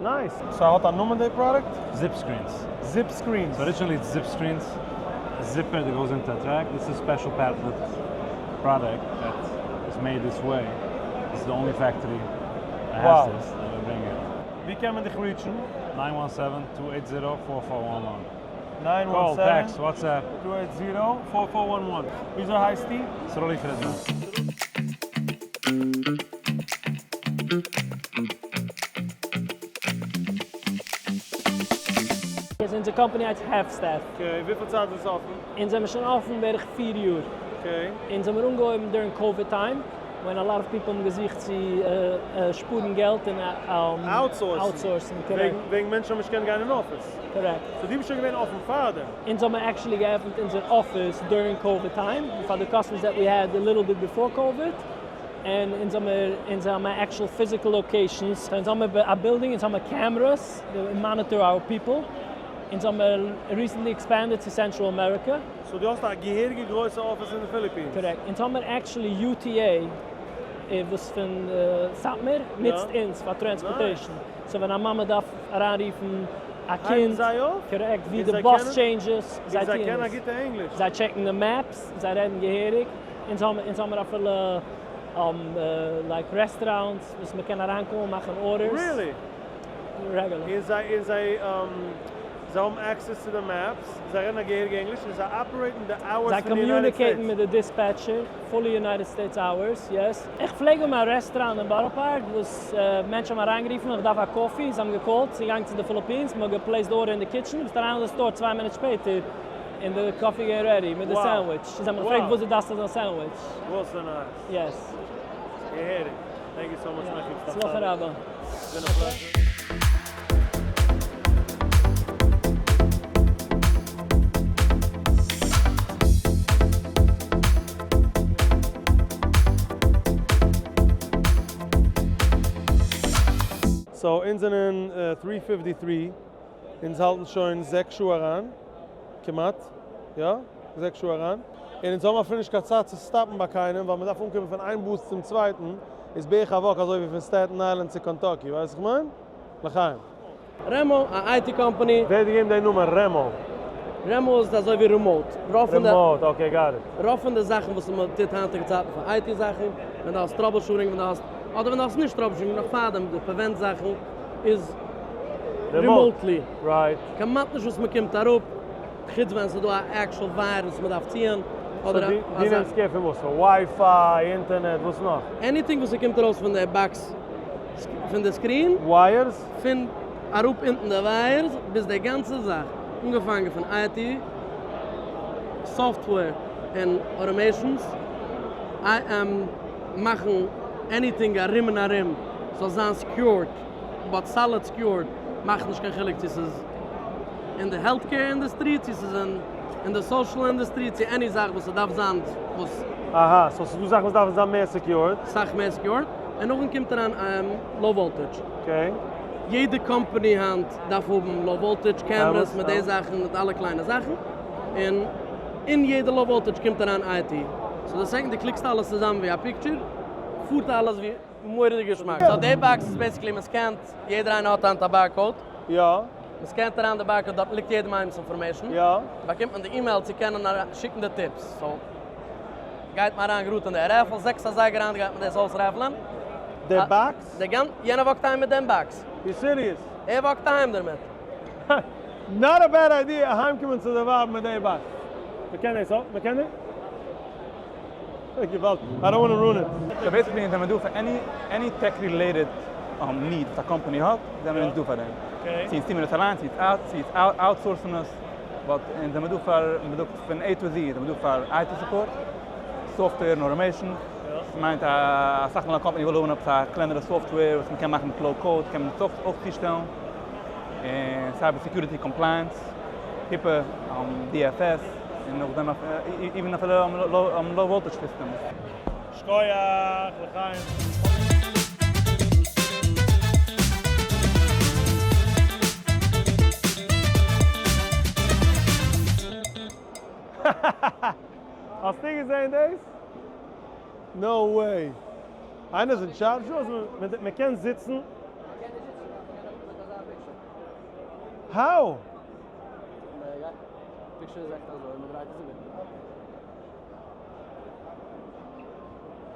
Speaker 1: Nice. ס'האט א נאמען די product?
Speaker 5: Zip screens.
Speaker 1: Zip screens.
Speaker 5: So originally it's zip screens, a zipper that goes into a track, this is special patented product that is made this way. It's the only factory that has
Speaker 1: Wow.
Speaker 5: this, that we bring it.
Speaker 1: ווי קען מען דיך reach ן?
Speaker 5: 917-280-4411.
Speaker 1: 917
Speaker 5: Call, text, WhatsApp.
Speaker 1: 280-4411. וויאזוי הייסטו?
Speaker 5: Sroli Friedman.
Speaker 20: איז אונזער company הייסט Half Staff.
Speaker 1: Okay, וויפיל צייט איז עס אפן?
Speaker 20: אונז זעמיר שוין אפן בערך פיר יאר.
Speaker 1: Okay.
Speaker 20: אונז האמיר אנגעהויבן during COVID time, when a lot of people האבן געזוכט צו שפארן געלט און
Speaker 1: Outsourcen.
Speaker 20: Outsourcen, correct.
Speaker 1: וועגן מענטשן האבן נישט געקענט גיין אין אפיס.
Speaker 20: Correct.
Speaker 1: So דו ביסט שוין געווען אפן פארדעם?
Speaker 20: אונז האמיר actually געעפנט אונזער אפיס during COVID time, פאר די customers that we had a little bit before COVID, און אונז האמיר אונז האמיר actual physical locations, אונז האמיר א building, אונז האמיר cameras that monitor our people, אונז האמיר recently expanded צו Central America.
Speaker 1: So דו האסט א געהעריגע גרויסע אפיס אין די Philippines?
Speaker 20: Correct. אונז האמיר actually UTA וואס פון סאטמאר נוצט אונז פאר transportation. So ווען א מאמע דארף אריינרופן א
Speaker 1: הייבן
Speaker 20: קינד,
Speaker 1: זיי אויף?
Speaker 20: Correct, ווי
Speaker 1: און
Speaker 20: די
Speaker 1: זיי
Speaker 20: באס
Speaker 1: קענען-
Speaker 20: changes,
Speaker 1: און
Speaker 20: זיי
Speaker 1: זיי
Speaker 20: טוען
Speaker 1: קענען א
Speaker 20: עס.
Speaker 1: גוטע ענגליש?
Speaker 20: זיי check ן די maps, זיי רעדן געהעריג. אונז האמיר אונז האמיר אפילו like restaurants וואס מען קען אריינקומען מאכן orders.
Speaker 1: Really?
Speaker 20: Regular.
Speaker 1: און זיי און זיי זיי האבן access צו די maps, זיי רעדן א געהעריגע ענגליש און זיי operate ן די hours
Speaker 20: זיי
Speaker 1: פון די United
Speaker 20: communicate ן
Speaker 1: States.
Speaker 20: מיט די dispatcher, fully United States hours, yes. איך פלעג האבן א רעסטוראנט אין בארא פארק וואס מענטשן האבן אריינגערופן איך דארף א coffee, זיי האבן גע call ט, זיי געגאנגען צו די Philippines, מען האט גע place ט די order אין די kitchen, ביסט אריין אין די store צוויי מינוט שפעטער און די coffee געווען ready מיט די
Speaker 1: Wow.
Speaker 20: sandwich, זיי האבן מיך געפרעגט
Speaker 1: Wow.
Speaker 20: וואס דו דארפסט אזא sandwich.
Speaker 1: וואס א nice.
Speaker 20: Yes.
Speaker 1: געהעריג. Thank you so much מעכי.
Speaker 20: הצלחה רבה.
Speaker 1: It's been a pleasure. So אונז זענען three fifty three, אונז האלטן שוין זעקס שעה אריין, כמעט, יא, זעקס שעה אריין, און אונז האבן אפילו נישט קיין צייט צו stop ן ביי קיינעם, ווייל מען דארף אנקומען פון איין booth צום צווייטן, איז בערך א walk אזוי ווי פון Staten Island צו Kentucky, ווייסט וואס איך מיין? לחיים.
Speaker 10: Remo, א IT company.
Speaker 1: ווער האט געגעבן די נאמען Remo?
Speaker 10: Remo איז אזוי ווי remote. רוב פון די.
Speaker 1: Remote, okay got it.
Speaker 10: רוב פון די זאכן וואס מען טוט היינטיגע צייטן פאר IT זאכן, ווען דו האסט troubleshooting, ווען דו האסט, אדער ווען דו האסט נישט troubleshooting, נאך פארדעם די prevent זאכן, איז remotely.
Speaker 1: Right.
Speaker 10: כמעט נישט וואס מען קומט אראפ, חוץ ווען ס'איז דא א actual wire וואס מען דארף ציען, אדער א.
Speaker 1: דו נעמסט care פון וואס? פון WiFi, אינטערנעט, וואס נאך?
Speaker 10: Anything וואס ס'קומט ארויס פון די box, פון די screen.
Speaker 1: Wires?
Speaker 10: פון אראפ אונטן די wires ביז די גאנצע זאך, אנגעפאנגען פון IT, software און automations, מאכן anything ארום און ארום זאל זיין secured, but solid secured, מאכט נישט קיין חילוק צו ס'איז אין די healthcare industry, צו ס'איז אין די social industry, צו any זאך וואס ס'דארף זיין וואס.
Speaker 1: אהא, so ס'איז דא זאכן וואס דארפן זיין מער secured.
Speaker 10: סאך מער secured, און נאכדעם קומט אריין low voltage.
Speaker 1: Okay.
Speaker 10: יעדע קאמפאני היינט דארף האבן low voltage cameras מיט די זאכן, מיט אלע קליינע זאכן, און אין יעדע low voltage קומט אריין IT. So די second דו click סט אלעס צוזאמען ווי א picture, פארט אלעס ווי מורא'דיג געשמאק. So די box איז basically מען scan ט, יעדער איינער האט היינט א barcode.
Speaker 1: יא.
Speaker 10: מען scan ט אריין די barcode, דארט ליגט יעדעם איינעמ'ס information.
Speaker 1: יא.
Speaker 10: באקומט מען די אימעיל צו קענען שיקן די tips. So גייט מען אריין גראד אין די raffle, זעקס אזייגער היינט גייט מען דאס אויס raffle ען.
Speaker 1: די box?
Speaker 10: די גאנ. יענער walk ט אהיים מיט דעם box.
Speaker 1: You serious?
Speaker 10: ער walk ט אהיים דערמיט.
Speaker 1: Not a bad idea אהיימקומען צו די ווייב מיט די box. מ'קען דאס אויף? מ'קען דאס? געוואלד, I don't wanna ruin it.
Speaker 8: So basically אונז זעמיר דא פאר any any tech related need וואס א קאמפאני האט, זעמיר אונז דא פאר דעם. צו אונז טוהן מיר עס אליינס, צו אונז outsource ן עס, but אונז זעמיר דא פאר, ווי מ'זאגט, פון A to Z, זעמיר דא פאר IT support, software און automation, ס'מיינט אסאך מאל א קאמפאני וויל האבן עפעס א קלענערע software וואס מ'קען מאכן מיט low code, קען מען עס אויך צושטעלן, און cyber security compliance, HIPAA, DFS, און נאכדעם even אפילו low voltage systems.
Speaker 1: שקויעך, לחיים. האסטו געזען דאס? No way! איינער איז אין טשארדזש דא? מען קען זיצן? How?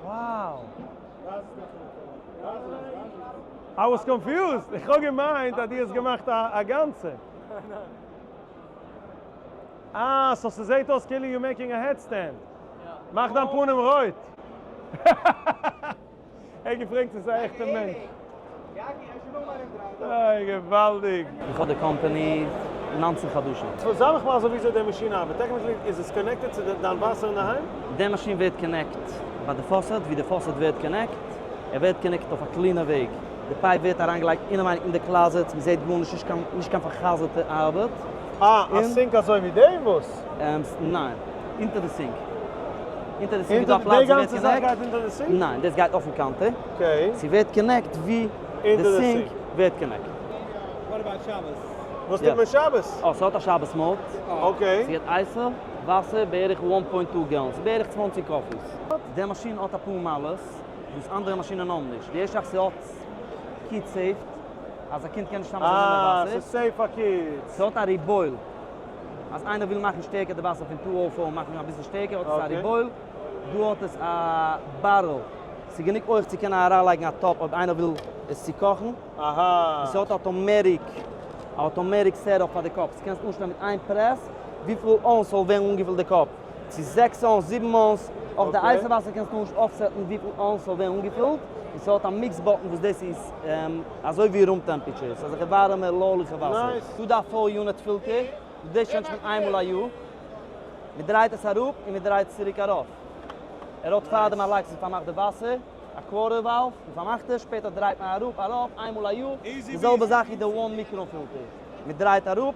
Speaker 1: Wow! I was confused, איך האב געמיינט אז דו האסט געמאכט א גאנצע. אה, so ס'זעהט אויס כאילו you making a headstand. מאך דיין פנים רויט. ער האט געפרעגט צו ס'איז א עכטע מענטש. איי געוואלדיג.
Speaker 21: איך האב די קאמפאני 19 חדשים.
Speaker 1: So זיי מיך מסביר וויאזוי די מאשין ארבעט, technically איז עס connected צו דיין וואסער אינדערהיים?
Speaker 21: די מאשין ווערט connect ביי די faucet, ווי די faucet ווערט connect, ער ווערט connect אויף א clean ע וועג, די pipe ווערט אריינגעלייגט אינעווייניג אין די closet, מען זעט גארנישט, נישט קיין נישט קיין פאר'חזר'טע ארבעט.
Speaker 1: אה, א sink אזוי ווי דעם וואס?
Speaker 21: ניין, אונטער די sink. אונטער די sink איז דא א פלאץ
Speaker 1: די
Speaker 21: ווי ווערט
Speaker 1: גאנצע זאך
Speaker 21: connect.
Speaker 1: גייט אונטער די sink?
Speaker 21: ניין, דאס גייט אויפן counter.
Speaker 1: Okay.
Speaker 21: ס'ווערט connect ווי די sink ווערט connect.
Speaker 13: What about שבת?
Speaker 1: וואס טוט מען שבת?
Speaker 21: אה, ס'האט א שבת mode.
Speaker 1: Okay.
Speaker 21: ס'געט הייסע וואסער בערך one point two gallons, בערך 20 coffees. די מאשין האט אפאר מעלות וואס אנדערע מאשינען האבן נישט. די ערשטע זאך ס'האט kid safe, אז א קינד קען נישט סתם אזוי נעמען
Speaker 1: אה,
Speaker 21: וואסער.
Speaker 1: ס'איז safe פאר kids.
Speaker 21: ס'האט א reboil, אז איינער וויל מאכן שטערקער די וואסער פון two o four מאכן אביסל שטערקער האט עס א reboil. דא האט עס א barrel, ס'איז גענוג אויך צו קענען אריינלייגן א טאפ אויב איינער וויל עס צו קאכן.
Speaker 1: אהא.
Speaker 21: און ס'האט automatic, automatic setup פאר די cups, קענסט אנשטעלן מיט איין press וויפיל ounce זאל ווערן אנגעפילט די cup, צו זעקס ounce, זיבן ounce, אויך די הייסע וואסער קענסטו אויפסעטן וויפיל ounce זאל ווערן אנגעפילט, און ס'האט א mix button וואס דאס איז אזוי ווי room temperature, ס'איז אזעלכע ווארעמע לאליכע וואסער. דא דארף four unit filter, וואס דאס change ט מען איינמאל א יאר, מ'דרייט עס אראפ און מ'דרייט עס צוריק ארויף. ער האט פארדעם א lock צו פארמאכט די וואסער. א quarter valve, מען פארמאכט עס, שפעטער דרייט מען אראפ, ארויף, איינמאל א יאר, די זעלבע זאך איז די one micron filter, מען דרייט אראפ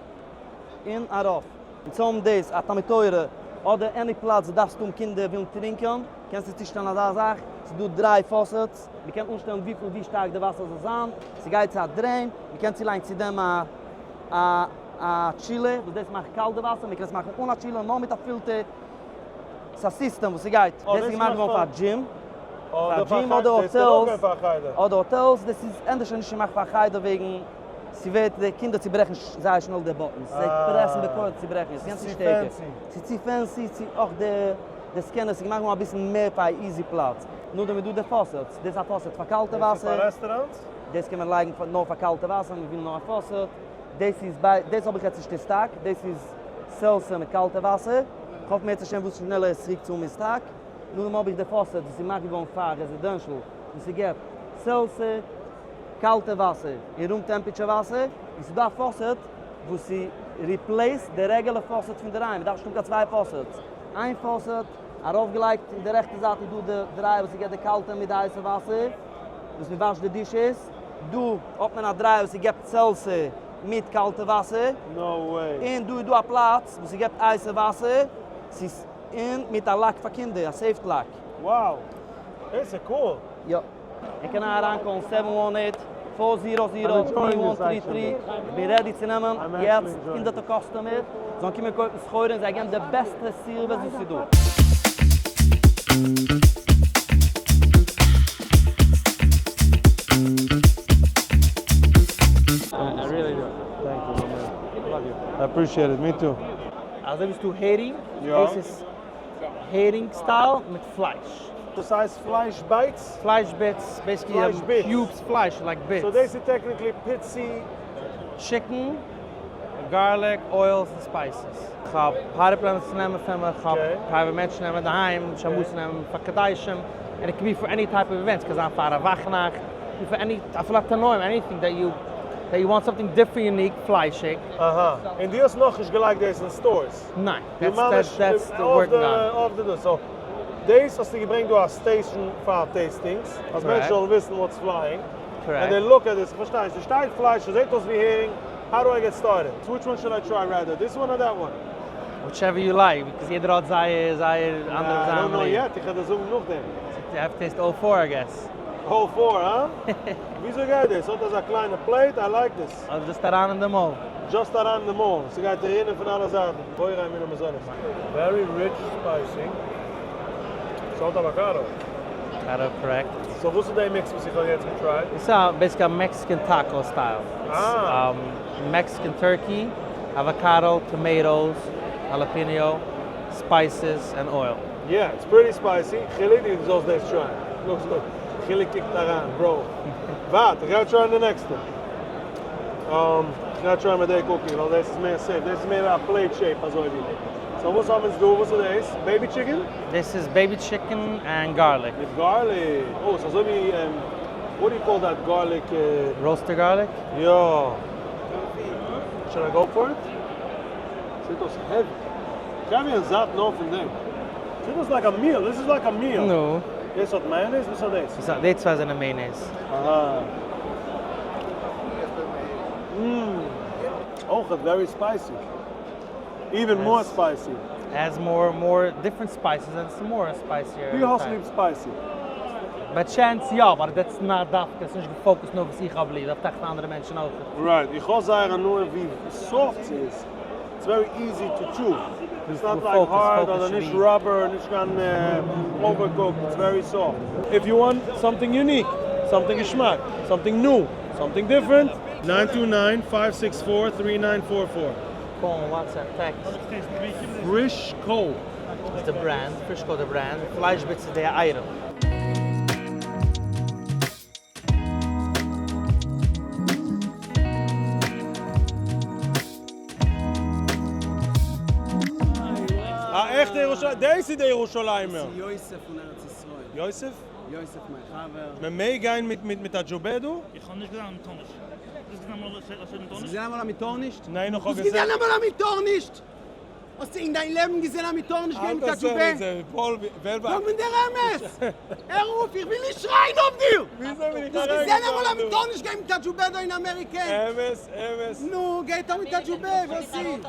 Speaker 21: און ארויף. און צוים דאס א תלמוד תורה אדער any פלאץ וואו דארפסט האבן קינדער ווילן טרינקען, קענסטו צושטעלן אזא זאך, ס'איז דא דריי faucets, מען קען אנשטעלן וויפיל ווי שטארק די וואסער זאל זיין, ס'גייט צו א drain, מען קען צולייגן צו דעם א א א chiller וואס דאס מאכט קאלט די וואסער, מען קען עס מאכן אן א chiller נאר מיט א פילטער. ס'איז א סיסטעם וואס ס'גייט, דאס איז געמאכט געווארן פאר דזשים, פאר דזשים אדער hotels, אדער hotels, דאס איז ענדערש נישט געמאכט פאר חדר וועגן ס'ווערט די קינדער צוברעכן זייער שנעל די buttons, זיי פרעסן בכח צוברעכן עס, יענץ איז שטערקער, ס'איז צו fancy, צו אויך די די scanner, ס'איז געמאכט געווארן אביסל מער פאר א easy פלאץ, נאכדעם איז דא די faucets, דאס איז א faucet פאר קאלטע וואסער, דאס קען מען לייגן נאר פאר קאלטע וואסער, מ'וויל נאר א faucet, דאס איז ביי, דאס האב איך יעצט נישט אין סטאק, דאס איז seltzer מיט קאלטע וואסער, כ'האף מערצעשעם וואס שנעלער עס צוריק צו האבן אין סטאק, נאכדעם האב איך די faucet וואס איז געמאכט געווארן פאר residential און ס'געבט seltzer, קאלטע וואסער און room temperature וואסער, און ס'איז דא א faucet וואס ס' replace ט די רעגולער faucet פון די ריים, מ'דארף נישט האבן קיין צוויי faucets, איין faucet ארויפגעלייגט אין די רעכטע זייט איז דא די dryer וואס ס'געבט די קאלטע מיט די הייסע וואסער וואס מ'וואשט די dishes, דא האט מען א dryer וואס ס'געבט seltzer מיט קאלטע וואסער.
Speaker 1: No way.
Speaker 21: און דא איז דא א פלאץ וואס ס'געבט הייסע וואסער, ס'איז און מיט א lock פאר קינדער, א safety lock.
Speaker 1: Wow! דאס איז cool!
Speaker 21: יא. איר קענט אריינקאלן seven one eight, four zero zero, three one three three, איך בין ready צו נעמען יעצט הונדערטער customer זאלן קומען קויפן סחורה און זיי געבן די בעסטע service וואס איז דא.
Speaker 1: I really do. Thank you, my man. I love you. I appreciate it. Me too.
Speaker 22: אזוי ביסטו הערינג, דאס איז הערינג style מיט פלייש.
Speaker 1: דאס הייסט פלייש bites?
Speaker 22: פלייש bits, basically cubes פלייש like bits.
Speaker 1: So דאס איז technically פיצי.
Speaker 22: Chicken, garlic, oils און spices. כ'האב party planners צו נעמען פון מיר, כ'האב private מענטשן נעמען אינדערהיים, שמועסן נעמען פאר קדשים, and it can be for any type of event, ס'קען זיין פאר א וואכנאכט, פאר any, אפילו א תנאים, anything that you, that you want something different unique, פליישיג.
Speaker 1: אהא, און דו האסט נאכנישט געלייגט דאס אין stores?
Speaker 22: ניין, that's that's the working on.
Speaker 1: אויף די דאס, so דאס האסטו געברענגט דא א station פאר tastings, אז מענטשן זאלן וויסן what's flying, and they look at this, איך פארשטיי נישט, ס'שטייט פלייש, ס'זעט אויס ווי הערינג, how do I get started? Which one should I try rather, this one or that one?
Speaker 22: Whichever you like, because יעדער האט זייער זייער אנדערע
Speaker 1: I don't know
Speaker 22: זיין
Speaker 1: yet, איך וועל דיר זאגן נאכדעם.
Speaker 22: You have to taste all four I guess.
Speaker 1: All four, הא? וויאזוי גייט דאס? האט אזא קליינע plate, I like this.
Speaker 22: אדער just אריין אין די מויל.
Speaker 1: Just אריין אין די מויל, ס'גייט רינען פון אלע זייטן. בורא מיני מזונות. Very rich spicy. ס'האט avocado.
Speaker 22: Avocado, correct.
Speaker 1: So וואס איז די mix וואס איך האב יעצט געטרייט?
Speaker 22: עס איז basically א Mexican taco style. Mexican turkey, avocado, tomatoes, jalapeno, spices, and oil.
Speaker 1: Yeah, it's pretty spicy. חילי, דו זאלסט דאס טרייען. נו ס'איז חילוק קוקט אריין bro. ווארט, איך גיי try ען די נעקסטע. איך גיי try ען מיט די cookie ווייל דאס איז מער safe, דאס איז מער א plate shape אזוי ווי. So וואס האבן אונז דא? וואס איז דאס? Baby chicken?
Speaker 22: דאס איז baby chicken and garlic.
Speaker 1: מיט garlic. Oh, ס'איז אזוי ווי what do you call that garlic?
Speaker 22: Roasted garlic?
Speaker 1: יא. Should I go for it? זעט אויס heavy. כ'גיי ווערן זאט נאר פון דעם. זעט אויס like א meal, this is like א meal.
Speaker 22: נו.
Speaker 1: דאס האט mayonnaise? וואס האט דאס?
Speaker 22: דאס האט, די צוויי זענען mayonnaise.
Speaker 1: אהא. Mmm. אויכעט very spicy. Even more spicy.
Speaker 22: Has more more different spices and some more spicier.
Speaker 1: דו האסט ליב spicy?
Speaker 22: By chance יא, but that's not דווקא, ס'נישט גע focus ט נאר וואס איך האב ליב, דארף טראכטן אנדערע מענטשן אויך.
Speaker 1: Right, איך האב זייער הנאה ווי soft ס'איז, it's very easy to chew, it's not like hard אדער נישט rubber, נישט קיין overcooked, it's very soft. If you want something unique, something געשמאק, something new, something different. Nine two nine five six four three nine four four.
Speaker 22: Call, WhatsApp, text.
Speaker 1: Frishco.
Speaker 22: איז די brand, Frishco די brand, פלייש bits איז די item.
Speaker 1: א עכטע ירושלים, דאס איז די ירושלימער.
Speaker 11: דאס איז יוסף פון ארץ ישראל.
Speaker 1: יוסף?
Speaker 11: יוסף מיין חבר.
Speaker 1: מען מעג גיין מיט מיט א דזשובע דא?
Speaker 14: איך האב נישט געזען א מיטארנישט. האסט געזען אמאל א מיטארנישט?
Speaker 11: האסט געזען אמאל א מיטארנישט?
Speaker 1: ניין איך האב
Speaker 11: האסט געזען אמאל א מיטארנישט? האסט אין דיין לעבן געזען א מיטארנישט גיין מיט א דזשובע? זאג מיר דער אמת! הער אויף, איך וויל נישט שרייען אויף דיר! האסט געזען אמאל א מיטארנישט גיין מיט א דזשובע דא אין אמעריקע?
Speaker 1: אמת אמת.
Speaker 11: נו, גייט ער מיט א דזשובע, וואס איז?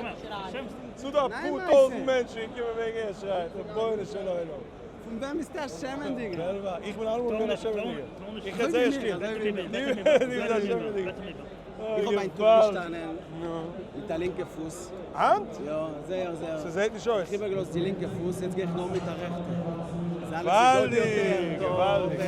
Speaker 1: ס'דא אפאר טויזנט מענטשן געקומען וועגן ער שרייט, רבונו של עולם.
Speaker 11: פון וועם ביסטו א שעמענדיגער?
Speaker 1: איך בין אלעמאל געווען א שעמענדיגער. איך רעד זייער שטיל. דו ביסט א שעמענדיגער.
Speaker 11: איך האב איין טאג געשטאנען מיט א לינקע פוס.
Speaker 1: היינט?
Speaker 11: יא, זייער זייער.
Speaker 1: ס'זעהט נישט אויס.
Speaker 11: איך איבערגעלאזט די לינקע פוס, יעצט גיי איך נאר מיט א רעכטע.
Speaker 1: געוואלדיג! געוואלדיג!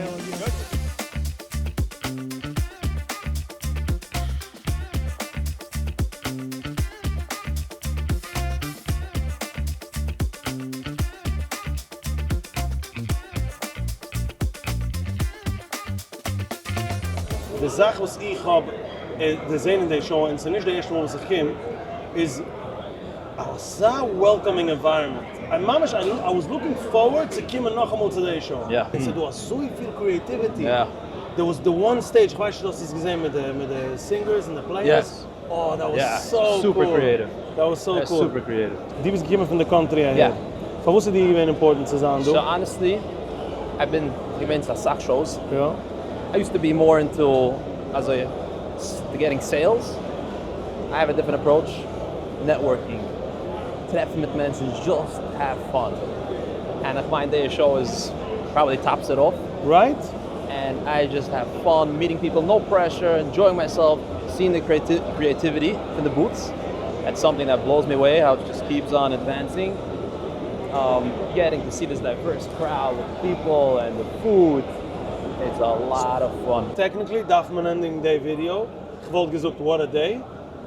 Speaker 1: די זאך וואס איך האב דערזען אין די show, און ס'איז נישט די ערשטע מאל וואס איך קום, איז אזא welcoming environment. I ממש I was looking forward צו קומען נאכאמאל צו די show. ס'איז דא אזויפיל creativity. There was the one stage, כ'ווייס נישט דו האסט עס געזען מיט די singers און די players. Oh, that was so
Speaker 3: super creative.
Speaker 1: That was so cool.
Speaker 3: Super creative.
Speaker 1: דו ביסט געקומען פון די country אהער. פארוואס איז דיר געווען important צו זיין דא?
Speaker 3: So honestly, I've been געווען צו אסאך shows.
Speaker 1: יא.
Speaker 3: I used to be more into אזוי getting sales. I have a different approach. Networking. טרעפן מיט מענטשן, just have fun. And איך מיין די show איז probably tops it off.
Speaker 1: Right.
Speaker 3: And I just have fun meeting people, no pressure, enjoying myself, seeing the creativity פון די booths. That's something that blows me away, how it just keeps on advancing. Getting to see this diverse crowd of people and the food, it's a lot of fun.
Speaker 1: Technically דארף מען ענדיגן די ווידיאו, כ'וואלט געזאגט what a day,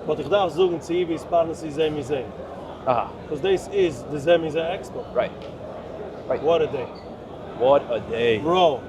Speaker 1: but איך דארף זאגן צו איבי התפרנסי זה מזה.
Speaker 3: אהא.
Speaker 1: וואס דאס איז די זה מזה expo.
Speaker 3: Right. Right.
Speaker 1: What a day.
Speaker 3: What a day.
Speaker 1: Bro.